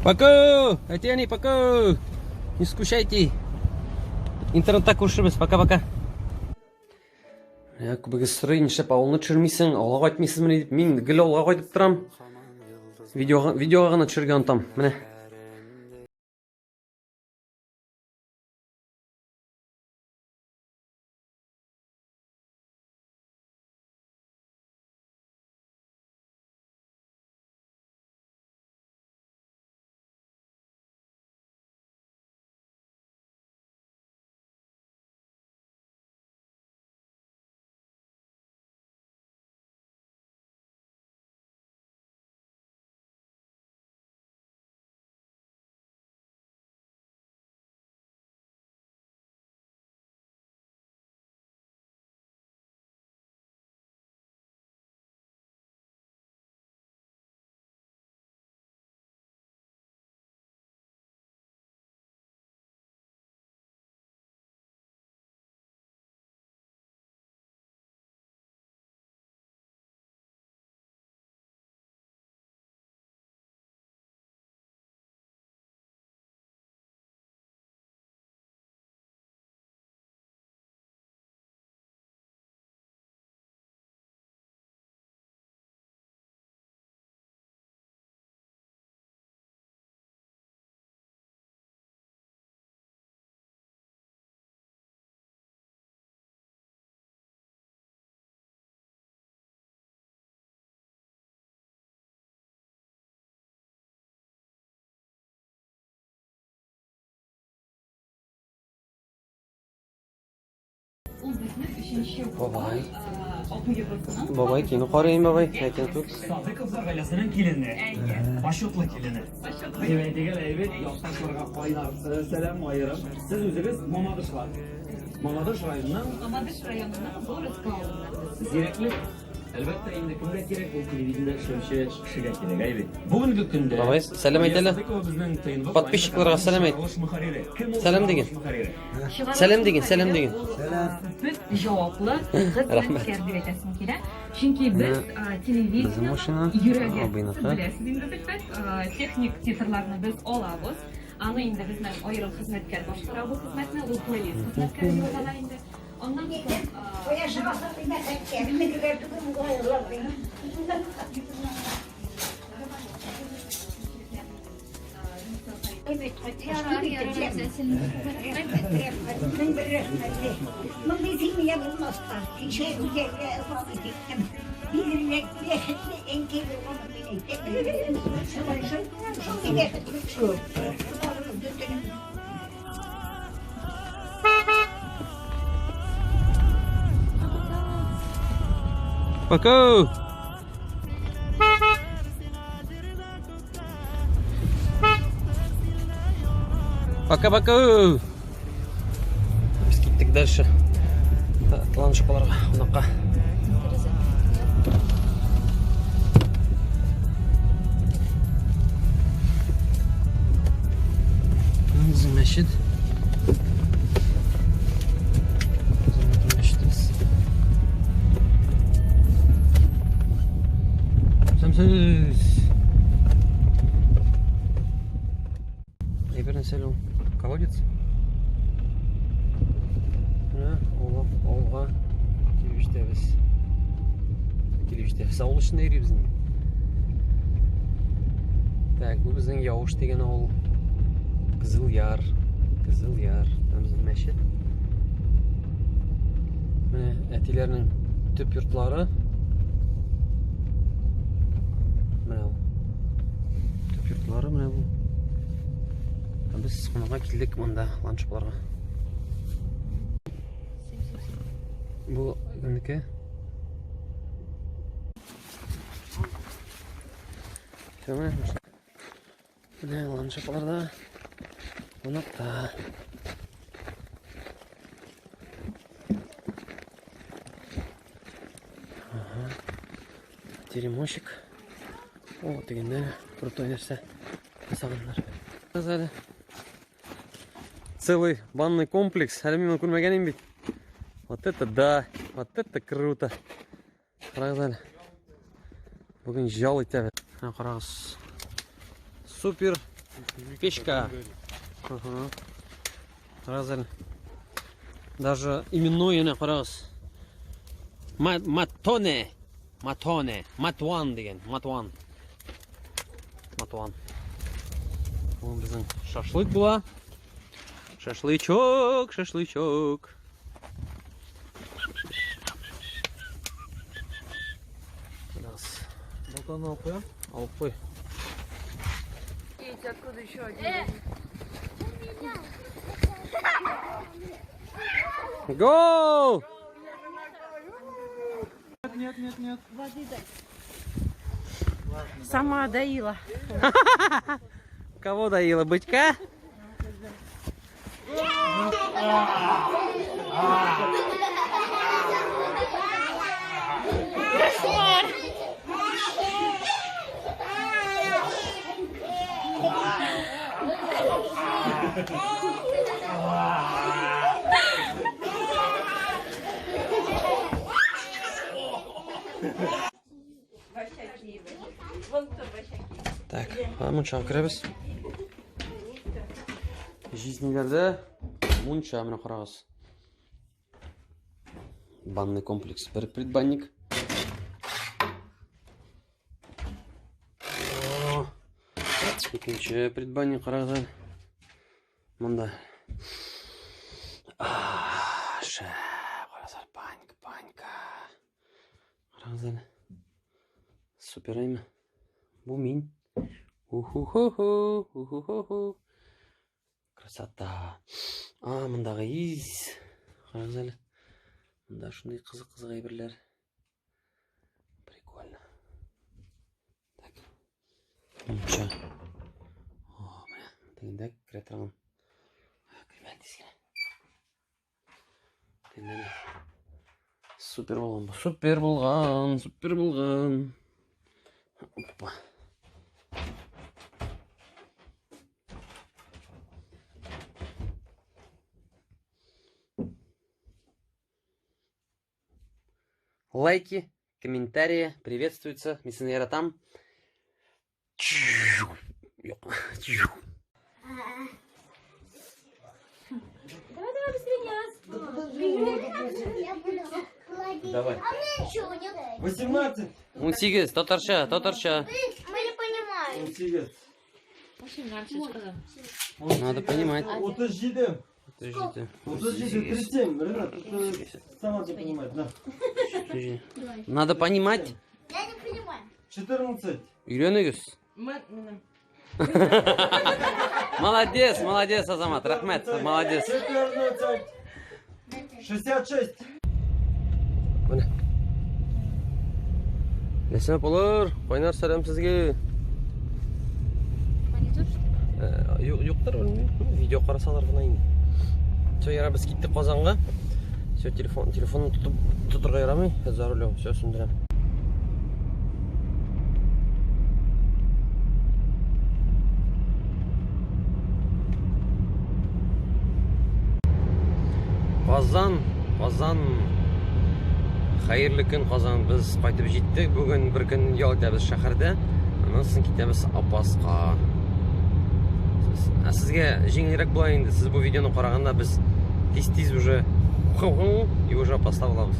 Пока! Әти-әни, пока! Не скучайте. Интернетта күрешербез. Пока-пока. Менә күбегез сорый, нишләп авылны төшермисең, авылга кайтмыйсызмыни дип. Мин гел авылга кайтып торам. Видеога, видеога гына төшерергә онытам. Менә. Бабай. Бабай кино карыйм, бабай. Әйтен тут. Садыковлар гаиләсенең килене. Почетлы килене. Дип әйтергә әйбәт, якташларга кайнар сәлам аерым. Сез үзегез Мамадышлар. Мамадыш районының Мамадыш районының Городка авылыннан. Зирәклек, әлбәттә, инде кемгә кирәк, ул телевидениедә эшләүче кешегә кирәк, әйе бит. Бүгенге көндә Бабай, сәлам әйт әле. Садыкова безнең ТНВ Подписчикларга сәлам әйт. Чыгарылыш мөхәррире. Кем ул Сәлам чыгарылыш диген. мөхәррире? Сәлам диген, сәлам диген. Бик җаваплы хезмәткәр дип әйтәсем килә. Чөнки без Безнең телевидениенең машина, йөрәге. абыйныкы. Сез беләсез инде Зөлфәт, техник титрларны без алабыз. Аны инде безнең аерым хезмәткәр башкара бу хезмәтне, ул плейлист хезмәткәре дип атала инде. Аннан соң Пока! Пока-пока! Без киттек дальше. Ланшпаларга, кунакка. Безнең мәчет. Безнең мәчетебез. Сәмсез. Әйбер нәрсә ул? Колодец. Менә авылга, авылга килеп җитәбез. Килеп җитәбез. Авыл эчендә йөрибез инде. Так, бу безнең Яуш дигән авыл. Кызыл Яр. Кызыл Яр. Менә безнең мәчет. Менә әтиләрнең төп йортлары. Менә ул. Төп йортлары менә бу. Ә без кунакка килдек монда ланчыкларга. Бу кемнеке? Все, менә ланчыкларда кунакта. Ага. Теремочек. О, дигәндә крутой нәрсә ясаганнар. Әле. Целый банный комплекс. Әле мин моны күрмәгән идем бит. Вот это да, вот это круто. Карагыз әле. Бүген ял итәбез. Менә карагыз. Супер. Печка. Ага. Карагыз әле. Даже именной әнә карагыз. Матоне. Матоне. Матуан дигән. Матуан. Матуан. Бу безнең шашлык була. Шашлычок, шашлычок. Раз. Балтаны алып куям. Алып куй. Откуда еще один? Go! Нет, нет, нет. Сама доила. Кого доила, бычка? Так, мунчага керәбез. Жизниләрдә мунча менә карагыз. Банный комплекс. Бер предбанник. О, икенче предбанник карагыз әле. Монда. Шәп, карагыз әле, банька, банька. Карагыз әле. Супер әйме. Бу мин. Уху-ху-ху, уху-ху-ху. Красота. А, мондагы из. Карагыз әле. Монда шундый кызык-кызык әйберләр. Прикольно. Так. Мунча. О, менә тегендә керә торган. Кермә тиз генә. Тегендә Супер булган бу. Супер булган, супер булган. Опа. Лайки, комментарии приветствуются. Мин яратам. Юк. Давай, давай, быстрее нас. Я буду кладить. Давай. А мне ничего нет. 18. 18, татарча, татарча. Мы не понимаем. 18. Надо понимать. 37. Подождите. 37, 37. Ренат, ты сама не понимаешь, да. Подожди. Надо понимать. Я не понимаю. 14. Өйрәнегез. Молодец, молодец, Азамат. Рәхмәт, молодец. 14. 66. Менә. Нәрсә булыр? Кайнар сәлам сезгә. Юк, юктыр, белмим. Видео карасалар гына инде. Все, яра без киттек Казанга. Все, телефон, телефонны тотып тотырга ярамый. За рулем. Все, сүндерәм. Казан, Казан. Хәерле көн, Казан. Без кайтып җиттек. Бүген бер көн ял итәбез шәһәрдә. Аннан соң китәбез Апаска. Ә сезгә җиңелрәк була инде. Сез бу видеоны караганда без тиз-тиз уже и уже Апаста булабыз.